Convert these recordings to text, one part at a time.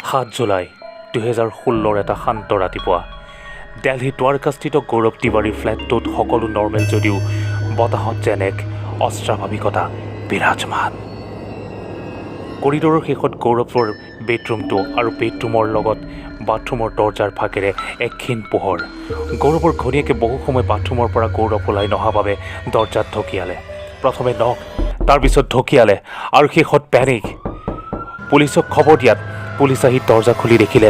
7 July 2016ৰ এটা শান্ত ৰাতিপুৱা। দেলহিৰ দ্বাৰকাস্থিত গৌৰৱ তিৱাৰীৰ ফ্লেটটোত সকলো নৰ্মেল যদিও বতাহত যেন এক অস্বাভাৱিকতা বিৰাজমান। কৰিডৰৰ শেষত গৌৰৱৰ বেডৰুমটো আৰু বেডৰুমৰ লগত বাথৰুমৰ দৰ্জাৰ ফাঁকেৰে এক ক্ষীণ পোহৰ। গৌৰৱৰ ঘৈণীয়েকে বহু সময় বাথৰুমৰ পৰা গৌৰৱ ওলাই নহা বাবে দৰ্জাত ঢকিয়ালে। প্ৰথমে নক, তাৰপিছত ঢকিয়ালে আৰু শেষত পেনিক। পুলিচক খবৰ দিয়াত পুলিচ আহি দৰ্জা খুলি দেখিলে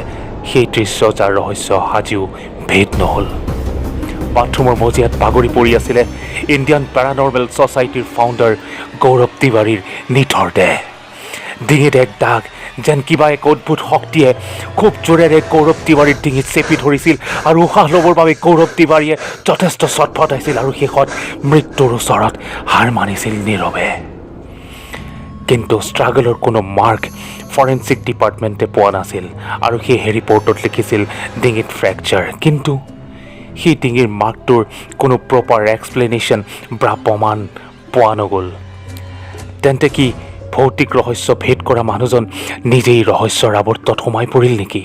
সেই দৃশ্য, যাৰ ৰহস্য আজিও ভেদ নহ'ল। বাথৰুমৰ মজিয়াত বাগৰি পৰি আছিলে ইণ্ডিয়ান পেৰানৰ্মেল ছ'চাইটিৰ ফাউণ্ডাৰ গৌৰৱ তিৱাৰীৰ নিথৰ দেহ। ডিঙিত এক দাগ, যেন কিবা এক অদ্ভুত শক্তিয়ে খুব জোৰেৰে গৌৰৱ তিৱাৰীৰ ডিঙিত চেপি ধৰিছিল আৰু উশাহ ল'বৰ বাবে গৌৰৱ তিৱাৰীয়ে যথেষ্ট ছটফটাইছিল আৰু শেষত মৃত্যুৰ ওচৰত হাৰ মানিছিল নীৰৱে। কিন্তু ষ্ট্ৰাগলৰ কোনো মাৰ্ক ফৰেনচিক ডিপাৰ্টমেণ্টে পোৱা নাছিল আৰু সেয়েহে ৰিপৰ্টত লিখিছিল ডিঙিত ফ্ৰেকচাৰ। কিন্তু সেই ডিঙিৰ মাৰ্কটোৰ কোনো প্ৰপাৰ এক্সপ্লেনেশ্যন বা প্ৰমাণ পোৱা নগ'ল। তেন্তে কি ভৌতিক ৰহস্য ভেদ কৰা মানুহজন নিজেই ৰহস্যৰ আৱৰ্তত সোমাই পৰিল নেকি?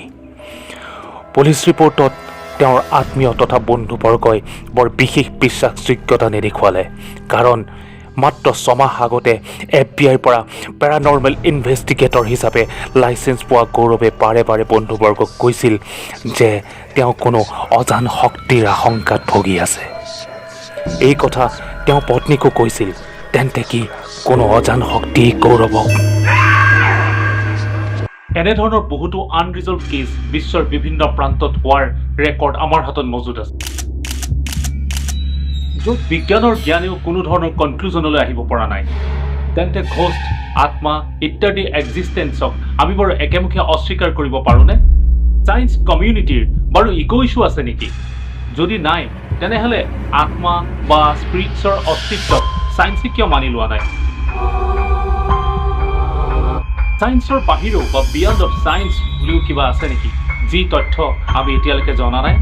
পুলিচ ৰিপৰ্টত তেওঁৰ আত্মীয় তথা বন্ধুবৰ্গই বৰ বিশেষ বিশ্বাসযোগ্যতা নেদেখুৱালে, কাৰণ মাত্ৰ 6 মাহ আগতে এফবিআইৰ পৰা পেৰানৰ্মেল ইনভেষ্টিগেটৰ হিচাপে লাইচেঞ্চ পোৱা গৌৰৱে বাৰে বাৰে বন্ধুবৰ্গক কৈছিল যে তেওঁ কোনো অজান শক্তিৰ আশংকাত ভুগি আছে। এই কথা তেওঁ পত্নীকো কৈছিল। তেন্তে কি কোনো অজান শক্তি গৌৰৱক এনেধৰণৰ বহুতো আনৰিজল্ভ কেছ বিশ্বৰ বিভিন্ন প্ৰান্তত হোৱাৰ ৰেকৰ্ড আমাৰ হাতত মজুত আছে, য'ত বিজ্ঞানৰ জ্ঞানেও কোনো ধৰণৰ কনক্লুজনলৈ আহিব পৰা নাই। তেন্তে ঘোষ্ট, আত্মা ইত্যাদি এক্সিষ্টেঞ্চক আমি বাৰু একেমুখে অস্বীকাৰ কৰিব পাৰোঁনে? ছায়েন্স কমিউনিটিৰ বাৰু ইগ' ইছ্যু আছে নেকি? যদি নাই, তেনেহ'লে আত্মা বা স্পিৰিটছৰ অস্তিত্বক ছায়েন্সে কিয় মানি লোৱা নাই? ছায়েন্সৰ বাহিৰেও বা বিয়ণ্ড অফ ছায়েন্স বুলিও কিবা আছে নেকি, যি তথ্য আমি এতিয়ালৈকে জনা নাই?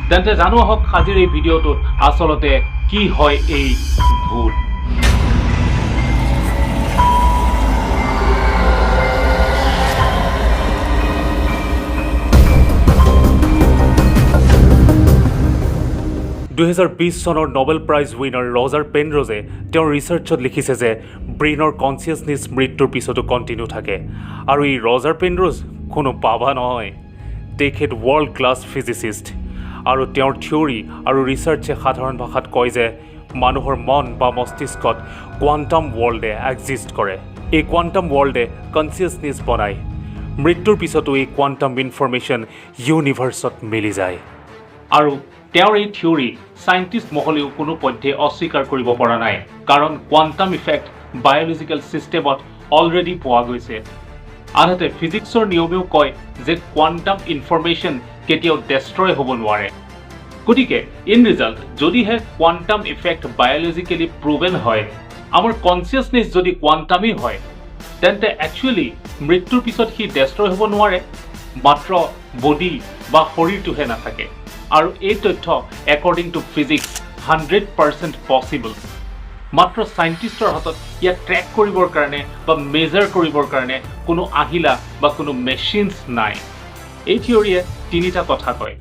তেন্তে জানো আহক আজিৰ এই ভিডিঅ'টোত আচলতে কি হয় এই ভূত। 2020 চনৰ নবেল প্ৰাইজ উইনাৰ ৰজাৰ পেনৰজে তেওঁৰ ৰিচাৰ্চত লিখিছে যে ব্ৰেইনৰ কনচিয়াছনেছ মৃত্যুৰ পিছতো কণ্টিনিউ থাকে। আৰু এই ৰজাৰ পেনৰজ কোনো বাবা নহয়, তেখেত ৱৰ্ল্ড ক্লাছ ফিজিচিষ্ট আৰু তেওঁৰ থিয়ৰী আৰু ৰিচাৰ্চে সাধাৰণ ভাষাত কয় যে মানুহৰ মন বা মস্তিষ্কত কোৱাণ্টাম ৱৰ্ল্ডে এক্সিষ্ট কৰে। এই কোৱাণ্টাম ৱৰ্ল্ডে কনচিয়াছনেছ বনায়। মৃত্যুৰ পিছতো এই কোৱাণ্টাম ইনফৰমেশ্যন ইউনিভাৰ্চত মিলি যায়। আৰু তেওঁৰ এই থিয়ৰী চাইণ্টিষ্ট মহলেও কোনো পধ্যে অস্বীকাৰ কৰিব পৰা নাই, কাৰণ কোৱাণ্টাম ইফেক্ট বায়'লজিকেল ছিষ্টেমত অলৰেডি পোৱা গৈছে। আনহাতে ফিজিক্সৰ নিয়মেও কয় যে কোৱাণ্টাম ইনফৰমেশ্যন কেতিয়াও ডেষ্ট্ৰয় হ'ব নোৱাৰে। গতিকে ইন ৰিজাল্ট, যদিহে কোৱাণ্টাম ইফেক্ট বায়'লজিকেলি প্ৰুভেন হয়, আমাৰ কনচিয়াছনেছ যদি কোৱাণ্টামেই হয়, তেন্তে একচুৱেলি মৃত্যুৰ পিছত সি ডেষ্ট্ৰয় হ'ব নোৱাৰে, মাত্ৰ বডি বা শৰীৰটোহে নাথাকে। আৰু এই তথ্য according to physics 100% possible। মাত্ৰ চাইণ্টিষ্টৰ হাতত ইয়াক ট্ৰেক কৰিবৰ কাৰণে বা মেজাৰ কৰিবৰ কাৰণে কোনো আহিলা বা কোনো মেচিনছ নাই। এই থিয়ৰীয়ে তিনিটা কথা কয়।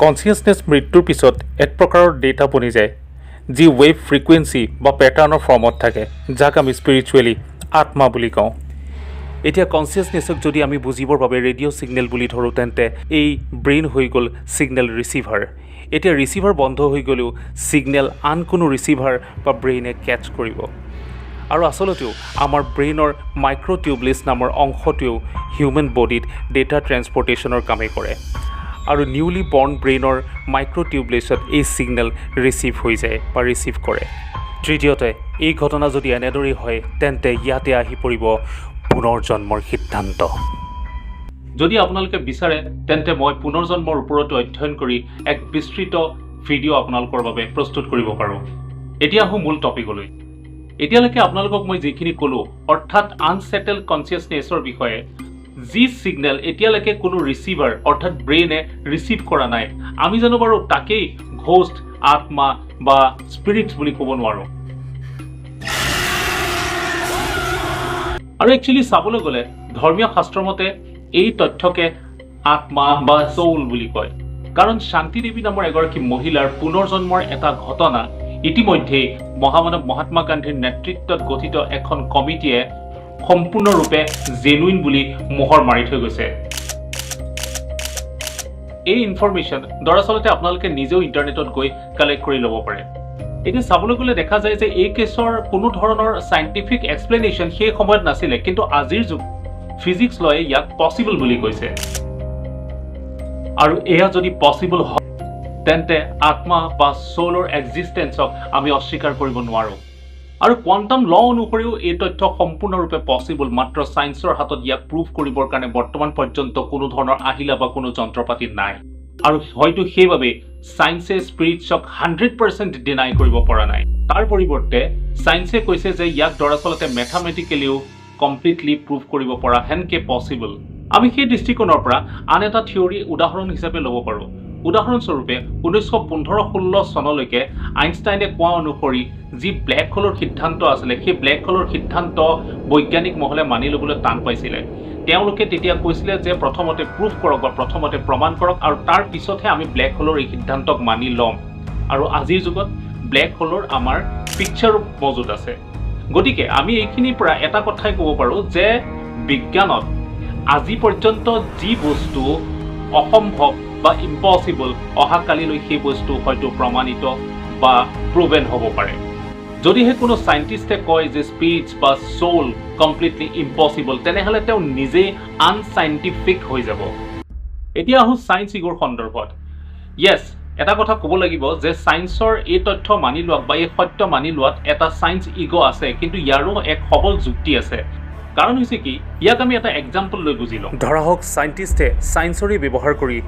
কনচিয়াছনেছ মৃত্যুৰ পিছত এক প্ৰকাৰৰ ডেটা বনি যায়, যি ৱেভ ফ্ৰিকুৱেঞ্চি বা পেটাৰ্ণৰ ফৰ্মত থাকে, যাক আমি স্পিৰিচুৱেলি আত্মা বুলি কওঁ। এতিয়া কনচিয়াছনেছক যদি আমি বুজিবৰ বাবে ৰেডিঅ' ছিগনেল বুলি ধৰোঁ, তেন্তে এই ব্ৰেইন হৈ গ'ল ছিগনেল ৰিচিভাৰ। এতিয়া ৰিচিভাৰ বন্ধ হৈ গ'লেও ছিগনেল আন কোনো ৰিচিভাৰ বা ব্ৰেইনে কেটচ কৰিব। আৰু আচলতেও আমাৰ ব্ৰেইনৰ মাইক্ৰ'টিউবলিছ নামৰ অংশটোৱেও হিউমেন বডিত ডেটা ট্ৰেন্সপৰ্টেশ্যনৰ কামেই কৰে আৰু নিউলি বৰ্ণ ব্ৰেইনৰ মাইক্ৰ'টিউবলিছত এই ছিগনেল ৰিচিভ হৈ যায় বা ৰিচিভ কৰে। তৃতীয়তে, এই ঘটনা যদি এনেদৰেই হয়, তেন্তে ইয়াতে আহি পৰিব পুনৰ্জন্মৰ সিদ্ধান্ত। যদি আপোনালোকে বিচাৰে, তেন্তে মই পুনৰ্জন্মৰ ওপৰতো অধ্যয়ন কৰি এক বিস্তৃত ভিডিঅ' আপোনালোকৰ বাবে প্ৰস্তুত কৰিব পাৰোঁ। এতিয়া আহোঁ মূল টপিকলৈ। এতিয়ালৈকে আপোনালোকক মই যিখিনি ক'লোঁ, অৰ্থাৎ আনছেটেল কনচিয়াছনেছৰ বিষয়ে, যি ছিগনেল এতিয়ালৈকে কোনো ৰিচিভাৰ অৰ্থাৎ ব্ৰেইনে ৰিচিভ কৰা নাই, আমি জানো বাৰু তাকেই ঘোষ্ট, আত্মা বা স্পিৰিটছ বুলি ক'ব নোৱাৰোঁ? আৰু একচুৱেলি চাবলৈ গ'লে ধৰ্মীয় শাস্ত্ৰৰ মতে এই তথ্যকে আত্মা বা চৌল বুলি কয়। কাৰণ শান্তি দেৱী নামৰ এগৰাকী মহিলাৰ পুনৰ্জন্মৰ এটা ঘটনা ইতিমধ্যেই মহামানৱ মহাত্মা গান্ধীৰ নেতৃত্বত গঠিত এখন কমিটিয়ে সম্পূৰ্ণৰূপে জেনুইন বুলি মোহৰ মাৰি থৈ গৈছে। এই ইনফৰমেশ্যন দৰাচলতে আপোনালোকে নিজেও ইণ্টাৰনেটত গৈ কালেক্ট কৰি ল'ব পাৰে। এতিয়া চাবলৈ গ'লে দেখা যায় যে এই কেছৰ কোনো ধৰণৰ চাইণ্টিফিক এক্সপ্লেনেশ্যন সেই সময়ত নাছিলে, কিন্তু আজিৰ যুগ ফিজিক্স লয়ে ইয়াক পচিবল বুলি কৈছে। আৰু এয়া যদি পচিবল হয়, তেন্তে আত্মা বা চ'লৰ এক্সিষ্টেঞ্চক আমি অস্বীকাৰ কৰিব নোৱাৰোঁ। আৰু কোৱাণ্টাম ল অনুসৰিও এই তথ্য সম্পূৰ্ণৰূপে পচিবল, মাত্ৰ ছায়েন্সৰ হাতত ইয়াক প্ৰুভ কৰিবৰ কাৰণে বৰ্তমান পৰ্যন্ত কোনো ধৰণৰ আহিলা বা কোনো যন্ত্ৰপাতি নাই। আৰু হয়তো সেইবাবেই ছায়েন্সে স্পিৰিটছক 100% ডিনাই কৰিব পৰা নাই। তাৰ পৰিৱৰ্তে ছায়েন্সে কৈছে যে ইয়াক দৰাচলতে মেথামেটিকেলিও কমপ্লিটলি প্ৰুভ কৰিব পৰা হেনকে পচিবল। আমি সেই দৃষ্টিকোণৰ পৰা আন এটা থিয়ৰী উদাহৰণ হিচাপে ল'ব পাৰোঁ। উদাহৰণস্বৰূপে, 1915-16 চনলৈকে আইনষ্টাইনে কোৱা অনুসৰি যি ব্লেক হোলৰ সিদ্ধান্ত আছিলে, সেই ব্লেক হোলৰ সিদ্ধান্ত বৈজ্ঞানিক মহলে মানি ল'বলৈ টান পাইছিলে। তেওঁলোকে তেতিয়া কৈছিলে যে প্ৰথমতে প্ৰুফ কৰক বা প্ৰথমতে প্ৰমাণ কৰক আৰু তাৰ পিছতহে আমি ব্লেক হোলৰ এই সিদ্ধান্তক মানি ল'ম। আৰু আজিৰ যুগত ব্লেক হোলৰ আমাৰ পিকচাৰো মজুত আছে। গতিকে আমি এইখিনিৰ পৰা এটা কথাই ক'ব পাৰোঁ যে বিজ্ঞানত আজি পৰ্যন্ত যি বস্তু অসম্ভৱ বা ইম্পচিবল, অহাকালিলৈ সেই বস্তু হয়তো প্ৰমাণিত বা প্ৰুভেন হ'ব পাৰে। যদিহে কোনো চাইণ্টিষ্টে কয় যে স্পিৰিটছ বা চ'ল কমপ্লিটলি ইম্পচিবল, তেনেহ'লে তেওঁ নিজেই আনচাইণ্টিফিক হৈ যাব। এতিয়া আহোঁ ছায়েন্স ইগোৰ সন্দৰ্ভত। য়েছ, এটা কথা ক'ব লাগিব যে ছায়েন্সৰ এই তথ্য মানি লোৱাক বা এই সত্য মানি লোৱাত এটা ছায়েন্স ইগ' আছে, কিন্তু ইয়াৰো এক সবল যুক্তি আছে। কাৰণ হৈছে কি, ইয়াক আমি এটা এক্সাম্পল লৈ বুজি লওঁ। ধৰা হওক চাইণ্টিষ্টে ছায়েন্সৰে ব্যৱহাৰ কৰি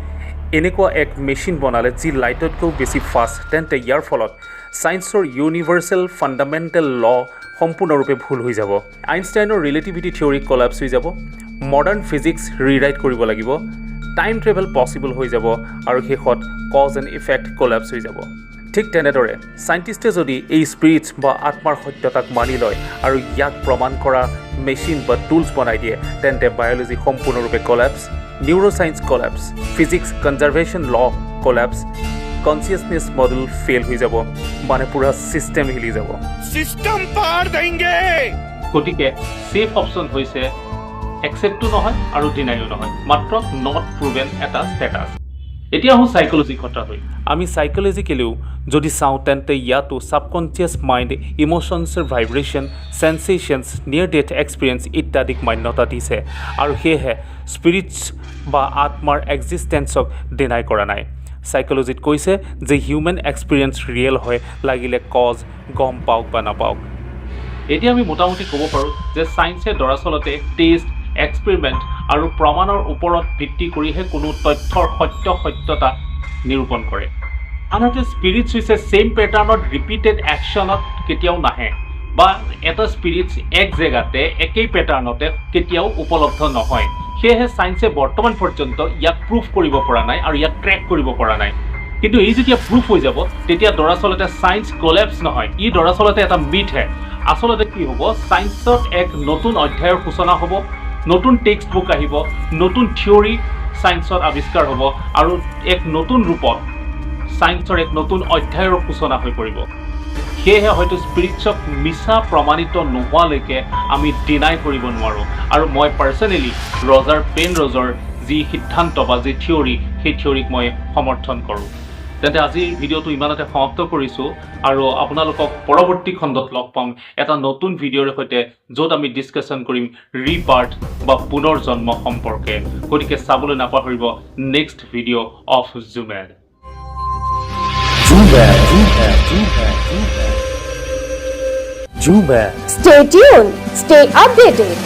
এনেকুৱা এক মেচিন বনালে যি লাইটতকৈও বেছি ফাষ্ট, তেন্তে ইয়াৰ ফলত ছায়েন্সৰ ইউনিভাৰ্চেল ফাণ্ডামেণ্টেল ল সম্পূৰ্ণৰূপে ভুল হৈ যাব। আইনষ্টাইনৰ ৰিলেটিভিটি থিয়ৰী কলাপছ হৈ যাব, মডাৰ্ণ ফিজিক্স ৰিৰাইট কৰিব লাগিব, টাইম ট্ৰেভেল পচিবল হৈ যাব আৰু শেষত কজ এণ্ড ইফেক্ট কলাপছ হৈ যাব। ঠিক তেনেদৰে চাইণ্টিষ্টে যদি এই স্পিৰিটছ বা আত্মাৰ সত্যতাক মানি লয় আৰু ইয়াক প্ৰমাণ কৰা মেচিন বা টুলছ বনাই দিয়ে, তেন্তে বায়'লজি সম্পূৰ্ণৰূপে collapse, neuroscience collapse, physics conservation law collapse, consciousness model fail হৈ যাব, মানে পূৰা ছিষ্টেম হিলি যাব। सिस्टम पार देंगे। গতিকে ছেফ অপশ্যন হৈছে একচেপ্টো নহয় আৰু ডিনাইও নহয়, মাত্ৰ not proven এটা ষ্টেটাছ। এতিয়া আহোঁ চাইক'লজি কথালৈ। আমি চাইক'লজিকেলিও যদি চাওঁ, তেন্তে ইয়াতো ছাবকনচিয়াছ মাইণ্ড, ইম'শ্যনছৰ vibration, sensations, near death experience ইত্যাদিক মান্যতা দিছে আৰু সেয়েহে স্পিৰিটছ বা আত্মাৰ এক্সিষ্টেঞ্চক ডিনাই কৰা নাই। চাইক'লজিত কৈছে যে হিউমেন এক্সপিৰিয়েঞ্চ ৰিয়েল হয়, লাগিলে কজ গম পাওক বা নাপাওক। এতিয়া আমি মোটামুটি ক'ব পাৰোঁ যে ছায়েন্সে দৰাচলতে টেষ্ট, এক্সপেৰিমেণ্ট আৰু প্ৰমাণৰ ওপৰত ভিত্তি কৰিহে কোনো তথ্যৰ সত্য সত্যতা নিৰূপণ কৰে। আনহাতে স্পিৰিটছ হৈছে ছেইম পেটাৰ্ণত ৰিপিটেড একশ্যনত কেতিয়াও নাহে বা এটা স্পিৰিটছ এক জেগাতে একেই পেটাৰ্ণতে কেতিয়াও উপলব্ধ নহয়। সেয়েহে ছায়েন্সে বৰ্তমান পৰ্যন্ত ইয়াক প্ৰুফ কৰিব পৰা নাই আৰু ইয়াক ট্ৰেক কৰিব পৰা নাই। কিন্তু এই যেতিয়া প্ৰুফ হৈ যাব, তেতিয়া দৰাচলতে ছায়েন্স কলেপছ নহয়, ই দৰাচলতে এটা মিথহে। আচলতে কি হ'ব, ছায়েন্সত এক নতুন অধ্যায়ৰ সূচনা হ'ব, নতুন টেক্সট বুক আহিব, নতুন থিয়ৰী ছায়েন্সত আৱিষ্কাৰ হ'ব আৰু এক নতুন ৰূপত ছায়েন্সৰ এক নতুন অধ্যায়ৰ সূচনা হৈ পৰিব। সেয়েহে হয়তো স্পিৰিটছক মিছা প্ৰমাণিত নোহোৱালৈকে আমি ডিনাই কৰিব নোৱাৰোঁ। আৰু মই পাৰ্চনেলি ৰজাৰ পেনৰজৰ যি সিদ্ধান্ত বা যি থিয়ৰী, সেই থিয়ৰীক মই সমৰ্থন কৰোঁ। তেন্তে আজিৰ ভিডিঅ'টো ইমানতে সমাপ্ত কৰিছোঁ আৰু আপোনালোকক পৰৱৰ্তী খণ্ডত লগ পাম এটা নতুন ভিডিঅ'ৰ সৈতে, য'ত আমি ডিছকাশ্যন কৰিম ৰিবাৰ্থ বা পুনৰ জন্ম সম্পৰ্কে। গতিকে চাবলৈ নাপাহৰিব নেক্সট ভিডিঅ' অফ জুমেড। Zuber, Zuber, Zuber, Zuber. Zuber. Stay tuned, stay updated.